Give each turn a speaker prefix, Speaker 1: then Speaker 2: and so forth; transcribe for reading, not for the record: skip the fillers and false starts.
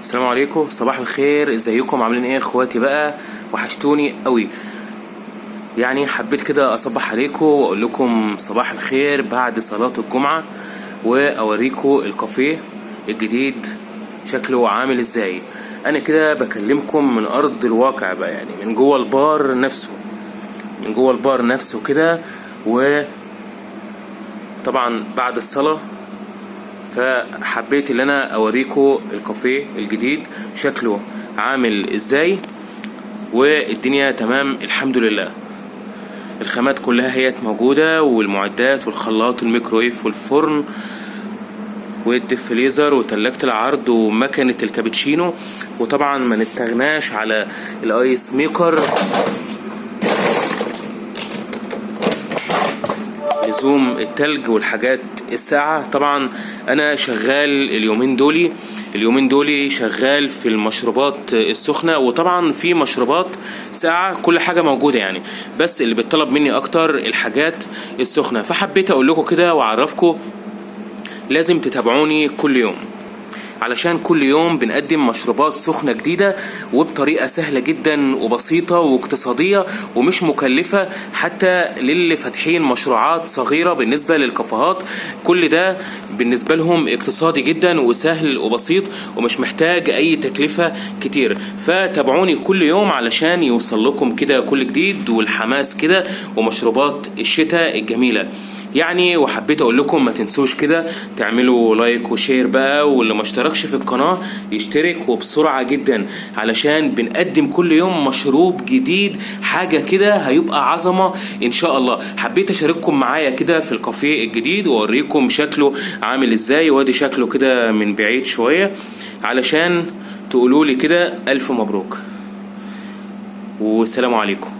Speaker 1: السلام عليكم، صباح الخير، ازيكم؟ عاملين ايه يا اخواتي؟ بقى وحشتوني قوي. يعني حبيت كده اصبح عليكم واقول لكم صباح الخير بعد صلاة الجمعة، واوريكم الكافيه الجديد شكله عامل ازاي. انا كده بكلمكم من ارض الواقع بقى، يعني من جوه البار نفسه، من جوه البار نفسه كده. وطبعا بعد الصلاة فحبيت ان انا اوريكم الكافيه الجديد شكله عامل ازاي، والدنيا تمام الحمد لله. الخامات كلها هي موجودة، والمعدات والخلاط والميكرويف والفرن وال deep freezer وتلاجة العرض ومكنة الكابتشينو، وطبعا ما نستغناش على ال ice maker لزوم التلج والحاجات الساقعة. طبعا انا شغال اليومين دولي شغال في المشروبات السخنة، وطبعا في مشروبات ساقعة، كل حاجة موجودة يعني، بس اللي بيطلب مني اكتر الحاجات السخنة. فحبيت اقول لكم كده واعرفكم لازم تتابعوني كل يوم، علشان كل يوم بنقدم مشروبات سخنة جديدة وبطريقة سهلة جدا وبسيطة واقتصادية ومش مكلفة، حتى للي فاتحين مشروعات صغيرة بالنسبة للكافيهات. كل ده بالنسبة لهم اقتصادي جدا وسهل وبسيط ومش محتاج أي تكلفة كتير. فتابعوني كل يوم علشان يوصل لكم كده كل جديد والحماس كده ومشروبات الشتاء الجميلة يعني. وحبيت اقول لكم ما تنسوش كده تعملوا like و share بقى، واللي ما اشتركش في القناة يشترك وبسرعة جدا، علشان بنقدم كل يوم مشروب جديد، حاجة كده هيبقى عظمة ان شاء الله. حبيت اشارككم معايا كده في الكافيه الجديد واوريكم شكله عامل ازاي، وادي شكله كده من بعيد شوية علشان تقولوا لي كده الف مبروك والسلام عليكم.